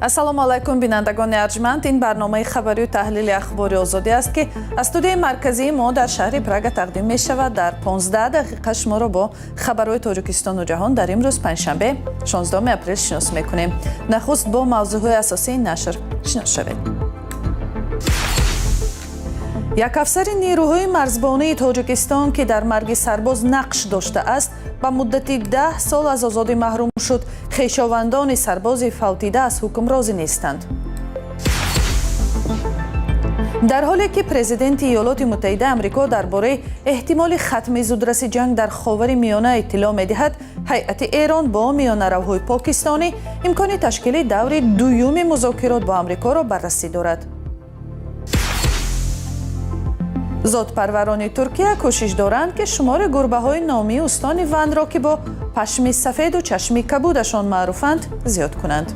Ассалому алайкум, бинандагони арҷманд. Ин барномаи хабарию таҳлили Ахбори Озодӣ аст, ки аз студияи марказии мо дар шаҳри Прага тақдим мешавад. Дар 15 дақиқа шуморо бо хабарҳои Тоҷикистону ҷаҳон дар имрӯз, панҷшанбе, 16 апрел, шинос мекунем. Нахуст бо мавзӯъҳои асосии нашр шинос шавед. Як афсари нерӯҳои марзбонии Тоҷикистон, ки дар марги сарбоз нақш доштааст, ба муддати 10 сол аз озодӣ маҳрум шуд. Хешовандони сарбози фавтида аз ҳукм розӣ нестанд. Дар ҳоле ки президенти Иёлоти Муттаҳидаи Амрико дар бораи эҳтимоли хатми зудраси ҷанг дар Ховари Миёна иттилоъ медиҳад, ҳайати Эрон бо миёнаравҳои покистонӣ имкони ташкили даври дуюми музокирот бо Амрикоро баррасӣ дорад. Зотпарварони Туркия кӯшиш доранд, ки шумори гурбаҳои номии устони Ванро, ки бо пашми сафеду чашми кабудашон маъруфанд, зиёд кунанд.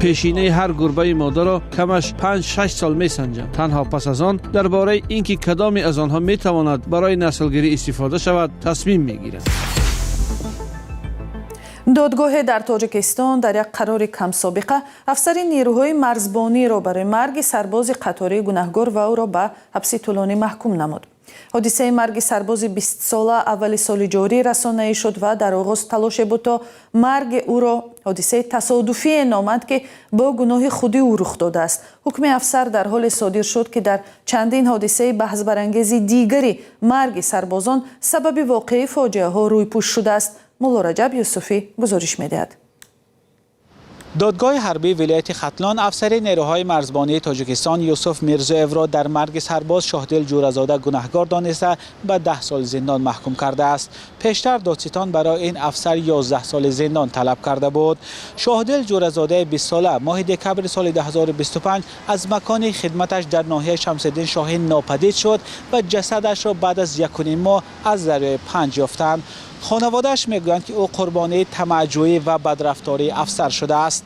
Пешинаи ҳар гурбаи модаро камаш 5-6 сол месанҷам. Танҳо пас аз он дар бораи ин ки кадоме аз онҳо метавонад барои наслгирӣ истифода шавад, тасмим мегирад. Додгоҳе дар Тоҷикистон дар як қарори камсобиқа афсари нерӯҳои марзбониро барои марги сарбози қаторӣ гунаҳгор ва ӯро ба ҳабси тӯлонӣ маҳкум намуд. Ҳодисаи марги сарбози бистсола аввали соли ҷорӣ расонаӣ шуд ва дар оғоз талоше буд, то марги ӯро ҳодисаи тасодуфие номанд, ки бо гуноҳи худи ӯ рух додааст. Ҳукми афсар дар ҳоле содир шуд, ки дар чандин ҳодисаи баҳсбарангези дигари марги сарбозон сабаби воқеии фоҷиаҳо рӯйпӯш шудааст. Мулло Раҷаб Юсуфӣ гузориш медиҳад. Додгоҳи ҳарбии вилояти Хатлон афсари нерӯҳои марзбонии Тоҷикистон Юсуф Мирзоевро дар марги сарбоз Шоҳдил Ҷӯразода гунаҳгор дониста, ба 10 сол зиндон маҳкум кардааст. Пештар додситон барои ин афсар 11 соли зиндон талаб карда буд. Шоҳдил Ҷӯразодаи 20-сола моҳи декабри соли 2025 аз макони хидматаш дар ноҳияи Шамсиддин Шоҳин нопадид шуд ва ҷасадашро баъд аз 1,5 моҳ аз дарёи Панҷ ёфтанд. Хонаводааш мегӯянд, ки ӯ қурбонии тамаъҷӯӣ ва бадрафтории афсар шудааст.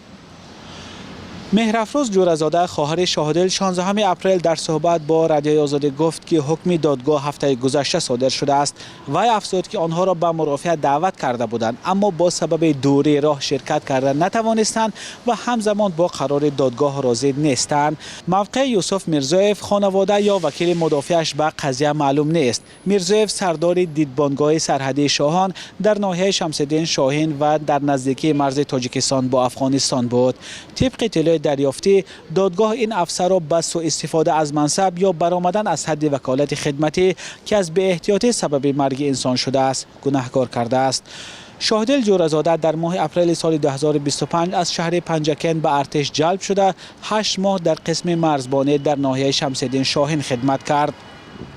Меҳрафрӯз Ҷӯразода, хоҳари Шоҳдил, 16 апрел дар суҳбат бо Радиои Озодӣ гуфт, ки ҳукми додгоҳ ҳафтаи гузашта содир шудааст. Вай афзуд, ки онҳоро ба мурофиа даъват карда буданд, аммо бо сабаби дурии роҳ ширкат карда натавонистанд ва ҳамзамон бо қарори додгоҳ розӣ нестанд. Мавқеи Юсуф Мирзоев, хонавода ё вакили мудофиаш ба қазия маълум нест. Мирзоев сардори дидбонгоҳи сарҳадии Шоҳон дар ноҳияи Шамсиддин Шоҳин ва дар наздикии марзи Тоҷикистон бо Афғонистон буд. Тибқи иттилои дарёфтӣ, додгоҳ ин афсарро ба суистифода аз мансаб ё баромадан аз ҳадди ваколати хидматӣ, ки аз беэҳтиётӣ сабаби марги инсон шудааст, гунаҳкор кардааст. Шоҳдил Ҷӯразода дар моҳи апрели соли 2025 аз шаҳри Панҷакент ба артиш ҷалб шуда, 8 моҳ дар қисми марзбонӣ дар ноҳияи Шамсиддин Шоҳин хидмат кард.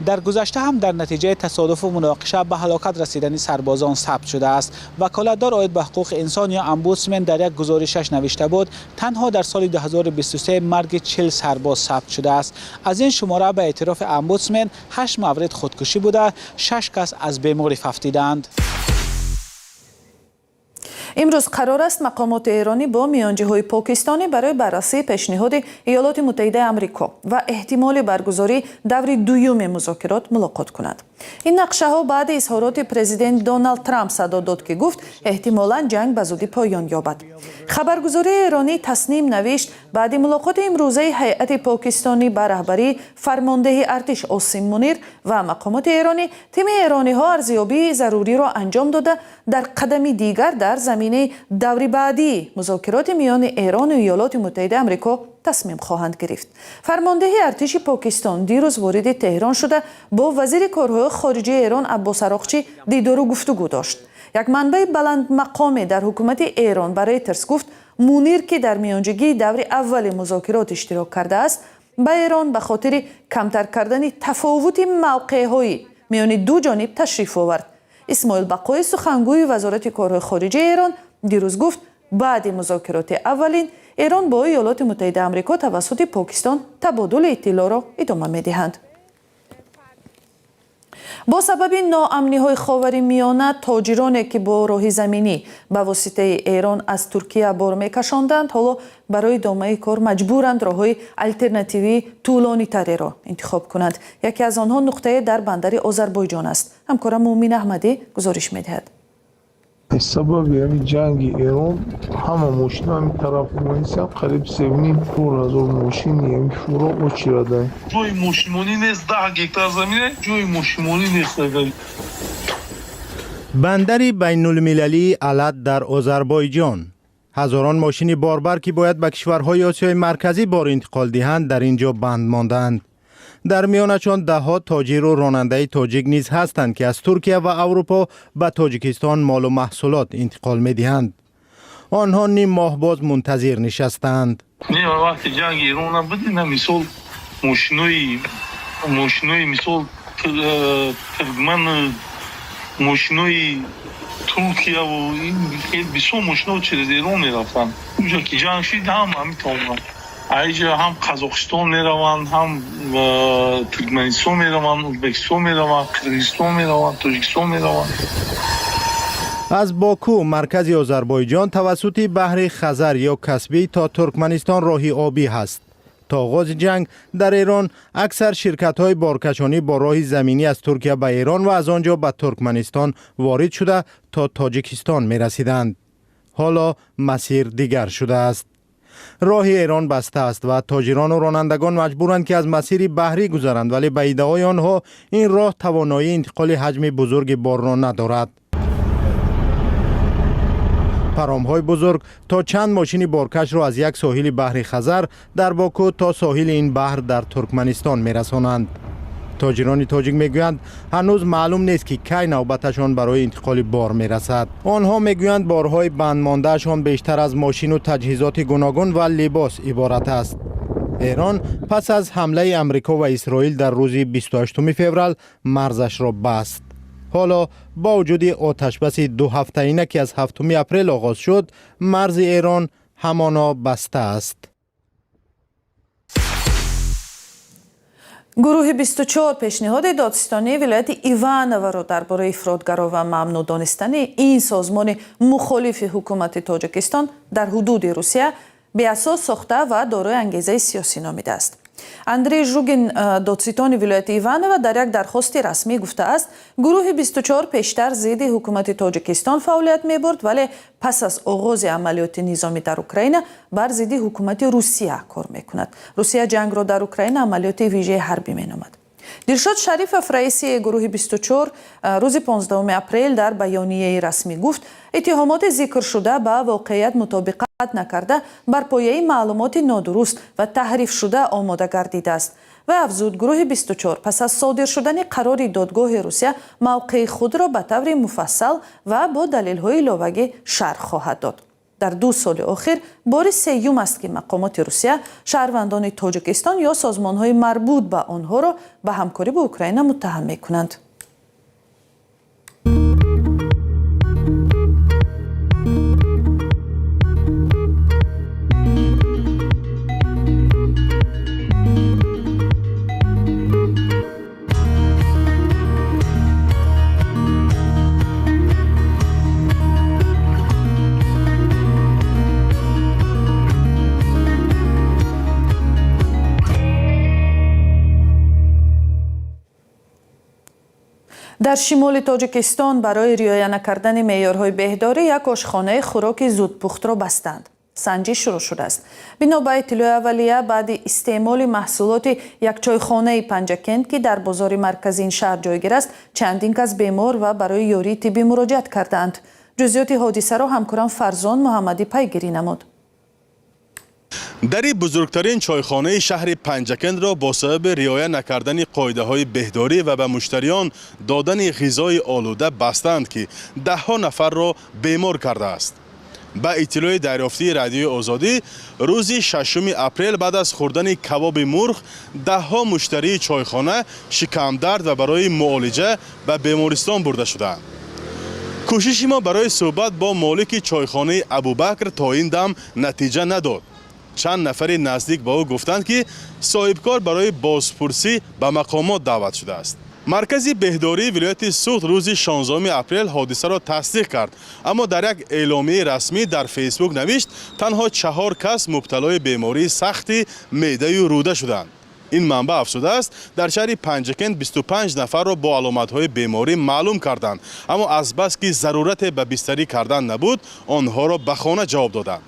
Дар гузашта ҳам дар натиҷаи тасодуфу муноқиша ба ҳалокат расидани сарбозон сабт шудааст. Ваколатдор оид ба ҳуқуқи инсон ё омбудсмен дар як гузоришаш навишта буд, танҳо дар соли 2023 марги 40 сарбоз сабт шудааст. Аз ин шумора, ба эътирофи омбудсмен, ҳашт маврид худкушӣ буда, шаш кас аз беморӣ фавтиданд. Имрӯз қарор аст мақомоти эронӣ бо миёнҷиҳои покистонӣ барои баррасии пешниҳоди Иёлоти Муттаҳидаи Амрико ва эҳтимоли баргузории даври дуюми музокирот мулоқот кунад. Ин нақшаҳо баъди изҳороти президент Доналд Трамп садо дод, ки гуфт, эҳтимолан ҷанг ба зудӣ поён ёбад. Хабаргузории эронӣ Тасним навишт, баъди мулоқоти имрӯзаи ҳайати покистонӣ ба раҳбарии фармондеҳи артиш Осим Мунир ва мақомоти эронӣ, тими эрониҳо арзёбии заруриро анҷом дода, дар қадами дигар дар заминаи даври баъдии музокироти миёни Эрону Иёлоти Муттаҳидаи Амрико тасмим хоҳанд гирифт. Фармондеҳи артиши Покистон дирӯз вориди Теҳрон шуда, бо вазири корҳои хориҷии Эрон Аббос Ароқчӣ дидору гуфтугӯ дошт. Як манбаи баландмақоме дар ҳукумати Эрон ба Рейтерс гуфт, Мунир, ки дар миёнҷигии даври аввали музокирот иштирок кардааст, ба Эрон ба хотири камтар кардани тафовути мавқеъҳои миёни ду ҷониб ташриф овард. Исмоил Бақои, сухангӯи Вазорати корҳои хориҷаи Эрон, дирӯз гуфт, баъди музокироти аввалин Эрон бо Иёлоти Муттаҳидаи Амрико тавассути Покистон табодули иттилоъро идома медиҳанд. Бо сабаби ноамниҳои Ховари Миёна, тоҷироне, ки бо роҳи заминӣ ба воситаи Эрон аз Туркия бор мекашонданд, ҳоло барои идомаи кор маҷбуранд роҳҳои алтернативии тӯлонитареро интихоб кунанд. Яке аз онҳо нуқтае дар бандари Озарбойҷон аст. Ҳамкора Муъмин Аҳмадӣ гузориш медиҳад. Сабаби ҳамин ҷанги Эрон ҳама мошино ҳамин тараф омадисам, қариб 3,5-4 ҳазор мошини ҳамин фура очирада. Ҷои мошинмонӣ нест, 10 гектар замине, ҷои мошинмонӣ нест. Бандари байнулмилалии Алат дар Озарбойҷон. Ҳазорон мошини борбар, ки бояд ба кишварҳои Осиёи Марказӣ бор интиқол диҳанд, дар ин ҷо банд мондаанд. Дар миёнашон даҳҳо тоҷиру ронандаи тоҷик низ ҳастанд, ки аз Туркия ва Аврупо ба Тоҷикистон молу маҳсулот интиқол медиҳанд. Онҳо ним моҳ боз мунтазир нишастаанд. Не, вақти ҷанги Эрон набуд, ина мисол мошинои мисол туркман, мошинои Туркияву бисёр мошино через Эрон мерафтанд. Уҷа ки ҷанг шид, ҳама метавонанд аиҷа ҳам Қазоқистон мераванд, ҳам Туркманистон мераванд, Ӯзбекистон мераванд, Қирғизистон мераванд, Тоҷикистон мераванд. Аз Боку, маркази Озарбойҷон, тавассути баҳри Хазар ё Каспий то Туркманистон роҳи обӣ ҳаст. То оғози ҷанг дар Эрон аксар ширкатҳои боркашонӣ бо роҳи заминӣ аз Туркия ба Эрон ва аз он ҷо ба Туркманистон ворид шуда, то Тоҷикистон мерасиданд. Ҳоло масир дигар шудааст. Роҳи Эрон баста аст ва тоҷирону ронандагон маҷбуранд, ки аз масири баҳрӣ гузаранд, вале ба иддаои онҳо ин роҳ тавоноии интиқоли ҳаҷми бузурги борро надорад. Паромҳои бузург то чанд мошини боркашро аз як соҳили баҳри Хазар дар Боку то соҳили ин баҳр дар Туркманистон мерасонанд. Тоҷирони тоҷик мегӯянд, ҳанӯз маълум нест, ки кай навбаташон барои интиқоли бор мерасад. Онҳо мегӯянд, борҳои бандмондаашон бештар аз мошину таҷҳизоти гуногун ва либос иборат аст. Эрон пас аз ҳамлаи Амрико ва Исроил дар рӯзи 28 феврал марзашро баст. Ҳоло бо вуҷуди оташбаси дуҳафтаина, ки аз 7 апрел оғоз шуд, марзи Эрон ҳамоно баста аст. Гурӯҳи 24 пешниҳоди додситонии вилояти Ивановоро дар бораи ифротгаро ва мамнӯъ донистани ин созмони мухолифи ҳукумати Тоҷикистон дар ҳудуди Русия беасос сохта ва дорои ангезаи сиёсӣ номидааст. Андрей Жугин, додситони вилояти Иваново, дар як дархости расмӣ гуфтааст, гурӯҳи 24 пештар зидди ҳукумати Тоҷикистон фаъолият мебурд, вале пас аз оғози амалиёти низомӣ дар Украина бар зидди ҳукумати Русия кор мекунад. Русия ҷангро дар Украина амалиёти вижаи ҳарбӣ меномад. Дилшод Шарифов, раиси гурӯҳи 24, рӯзи 15 апрел дар баёнияи расмӣ гуфт, иттиҳомоти зикршуда ба воқеият мутобиқат накарда, бар пояи маълумоти нодуруст ва таҳрифшуда омода гардидааст. Ва афзуд, гурӯҳи 24 пас аз содир шудани қарори додгоҳи Русия мавқеи худро ба таври муфассал ва бо далелҳои иловагӣ шарҳ хоҳад дод. Дар 2 соли охир бори сеюм аст, ки мақомоти Русия шаҳрвандони Тоҷикистон ё созмонҳои марбут ба онҳоро ба ҳамкорӣ бо Украина муттаҳам мекунанд. Дар шимоли Тоҷикистон барои риоя накардани меъёрҳои беҳдорӣ як ошхонаи хӯроки зудпухтро бастанд. Санҷиш шурӯъ шудааст. Бино ба иттилои аввалия, баъди истеъмоли маҳсулоти як чойхонаи Панҷакент, ки дар бозори маркази ин шаҳр ҷойгир аст, чандин кас бемор ва барои ёрии тиббӣ муроҷиат кардаанд. Ҷузъиёти ҳодисаро ҳамкорам Фарзон Муҳаммадӣ пайгирӣ намуд. Дари бузургтарин чойхонаи шаҳри Панҷакентро бо сабаби риоя накардани қоидаҳои беҳдорӣ ва ба муштариён додани ғизои олуда бастаанд, ки даҳҳо нафарро бемор кардааст. Ба иттилои дарёфтии Радиои Озодӣ, рӯзи 6 апрел баъд аз хӯрдани кабоби мурғ даҳҳо муштарии чойхона шикамдард ва барои муолиҷа ба бемористон бурда шудаанд. Кӯшиши мо барои суҳбат бо молики чойхонаи Абубакр то ин дам натиҷа надод. Чанд нафари наздик ба ӯ гуфтанд, ки соҳибкор барои бозпурсӣ ба мақомот даъват шудааст. Маркази беҳдории вилояти Суғд рӯзи 16 апрел ҳодисаро тасдиқ кард, аммо дар як эъломияи расмӣ дар Фейсбук навишт, танҳо чаҳор кас мубталои бемории сахти меъдаю рӯда шуданд. Ин манбаъ афзудааст, дар шаҳри Панҷакент 25 нафарро бо аломатҳои беморӣ маълум карданд, аммо азбаски зарурате ба бистарӣ кардан набуд, онҳоро ба хона ҷавоб доданд.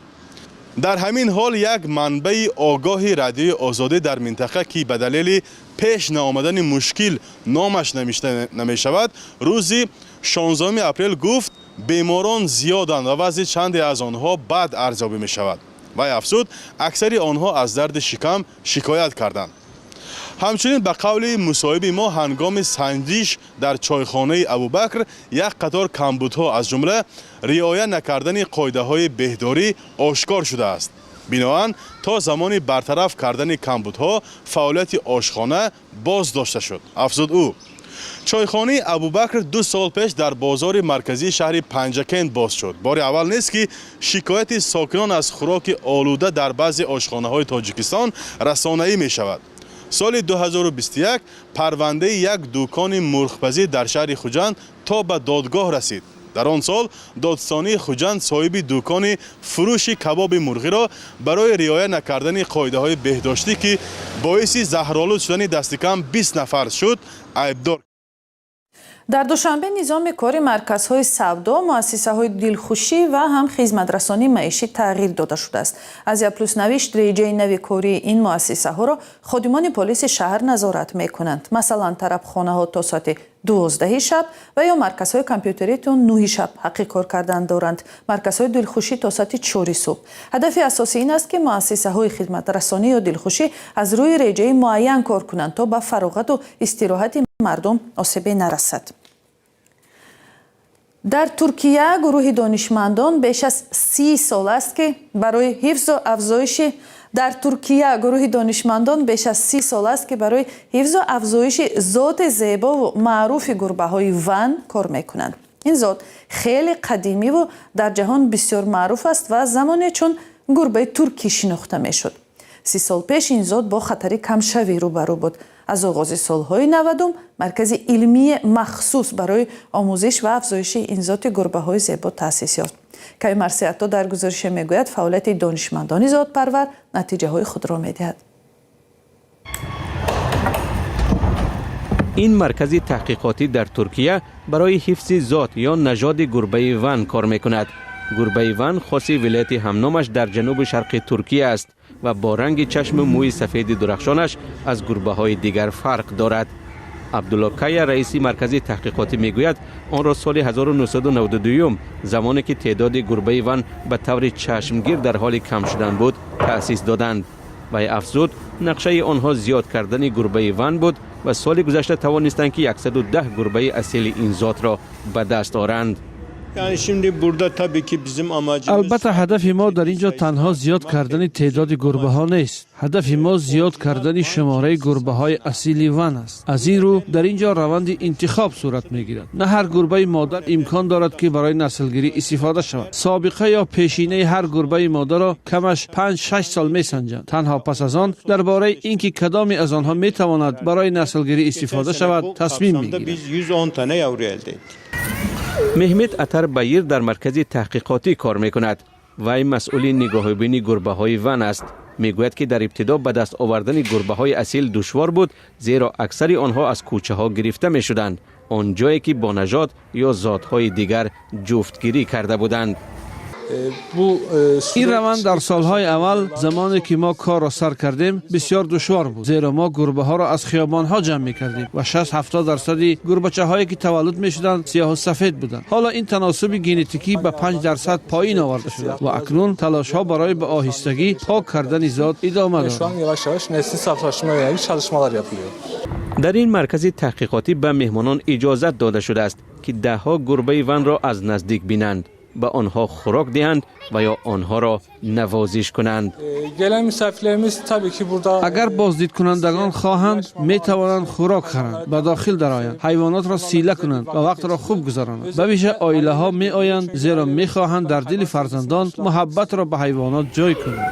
Дар ҳамин ҳол як манбаи огоҳи Радиои Озодӣ дар минтақа, ки ба далели пеш наомадани мушкил номаш навишта намешавад, рӯзи 16 апрел гуфт, беморон зиёданд ва вазъи чанде аз онҳо бад арзёбӣ мешавад. Вай афзуд, аксари онҳо аз дарди шикам шикоят карданд. Ҳамчунин, ба қавли мусоҳиби мо, ҳангоми санҷиш дар чойхонаи Абубакр як қатор камбудҳо, аз ҷумла риоя накардани қоидаҳои беҳдорӣ, ошкор шудааст. Биноан то замони бартараф кардани камбудҳо фаъолияти ошхона боз дошта шуд, афзуд ӯ. Чойхонаи Абубакр 2 сол пеш дар бозори марказии шаҳри Панҷакент боз шуд. Бори аввал нест, ки шикояти сокинон аз хӯроки олуда дар баъзе ошхонаҳои Тоҷикистон расонаӣ мешавад. Соли 2021 парвандаи як дукони мурғпазӣ дар шаҳри Хуҷанд то ба додгоҳ расид. Дар он сол додстонии Хуҷанд соҳиби дукони фурӯши кабоби мурғиро барои риоя накардани қоидаҳои беҳдоштӣ, ки боиси заҳролуд шудани дастикам 20 нафар шуд, айбдор. Дар Душанбе низоми кори марказҳои савдо, муассисаҳои дилхушӣ ва ҳам хизматрасонии маишӣ тағйир дода шудааст. Азия Плюс навишт, реҷаи нави кории ин муассисаҳоро ходимони полиси шаҳр назорат мекунанд. Масалан, тарабхонаҳо то соати 12-и шаб ва ё марказҳои компютерӣ то 9-и шаб ҳаққи кор кардан доранд, марказҳои дилхушӣ то соати 4-и субҳ. Ҳадафи асосӣ ин аст, ки муассисаҳои хизматрасонӣ ё дилхушӣ аз рӯи реҷаи муайян кор кунанд, то ба фароғату истироҳати мардум осебе нарасад. Дар Туркия гурӯҳи донишмандон беш аз 30 сол аст, ки барои ҳифзу афзоиши дар Туркия гурӯҳи донишмандон беш аз 30 сол аст, ки барои ҳифзу афзоиши зоти зебову маъруфи гурбаҳои Ван кор мекунанд. Ин зот хеле қадимиву дар ҷаҳон бисёр маъруф аст ва замоне чун гурбаи туркӣ шинохта мешуд. 30 сол пеш ин зот бо хатари камшавӣ рӯбарӯ буд. Аз оғози солҳои 90-ум маркази илмии махсус барои омӯзиш ва афзоиши ин зоти гурбаҳои зебо таъсис ёфт. Кави Марсиатто дар гузорише мегӯяд, фаъолияти донишмандони зотпарвар натиҷаҳои худро медиҳад. Ин маркази таҳқиқотӣ дар Туркия барои ҳифзи зот ё нажоди гурбаи Ван кор мекунад. Гурбаи Ван хоси вилояти ҳамномаш дар ҷануби шарқи Туркия аст ва бо ранги чашму мӯи сафеди дурахшонаш аз гурбаҳои дигар фарқ дорад. Абдулло Кая, раиси маркази таҳқиқотӣ, мегӯяд, онро соли 1992, замоне ки теъдоди гурбаи Ван ба таври чашмгир дар ҳоли кам шудан буд, таъсис доданд. Вай афзуд, нақшаи онҳо зиёд кардани гурбаи Ван буд ва соли гузашта тавонистанд, ки 110 гурбаи асили ин зотро ба даст оранд. Албатта, ҳадафи мо дар ин ҷо танҳо зиёд кардани теъдоди гурбаҳо нест. Ҳадафи мо зиёд кардани шумораи гурбаҳои асили Ван аст. Аз ин рӯ дар ин ҷо раванди интихоб сурат мегирад. На ҳар гурбаи модар имкон дорад, ки барои наслгирӣ истифода шавад. Собиқа ё пешинаи ҳар гурбаи модарро камаш 5-6 сол месанҷанд. Танҳо пас аз он дар бораи ин ки кадоме аз онҳо метавонад барои наслгирӣ истифода шавад, тасмим мегиранд. Меҳмет Атар Байир дар маркази таҳқиқотӣ кор мекунад. Вай масъули нигоҳубини гурбаҳои Ван аст. Мегӯяд, ки дар ибтидо ба даст овардани гурбаҳои асил душвор буд, зеро аксари онҳо аз кӯчаҳо гирифта мешуданд, он ҷое ки бо нажод ё зотҳои дигар ҷуфтгирӣ карда буданд. Ин раванд дар солҳои аввал, замоне ки мо корро сар кардем, бисёр душвор буд, зеро мо гурбаҳоро аз хиёбонҳо ҷамъ мекардем ва 60-70 дарсади гурбачаҳое ки таваллуд мешуданд, сиёҳу сафед буданд. Ҳоло ин таносуби генетикӣ ба 5% поин оварда шуда ва акнун талошҳо барои ба оҳистагӣ пок кардани зот идома дорад. Дар ин маркази таҳқиқотӣ ба меҳмонон иҷозат дода шудааст, ки даҳҳо гурбаи Ванро аз наздик бинанд, ба онҳо хӯрок диҳанд ва ё онҳоро навозиш кунанд. Агар боздидкунандагон хоҳанд, метавонанд хӯрок харанд, ба дохил дароянд, ҳайвонотро сила кунанд ва вақтро хуб гузаронанд. Ба вижа оилаҳо меоянд, зеро мехоҳанд дар дили фарзандон муҳаббатро ба ҳайвонот ҷой кунанд.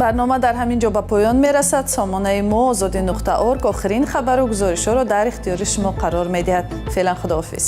Барнома дар ҳамин ҷо ба поён мерасад. Сомонаи мо озодӣ.org охирин хабару гузоришҳоро дар ихтиёри шумо қарор медиҳад. Феълан худоҳофиз.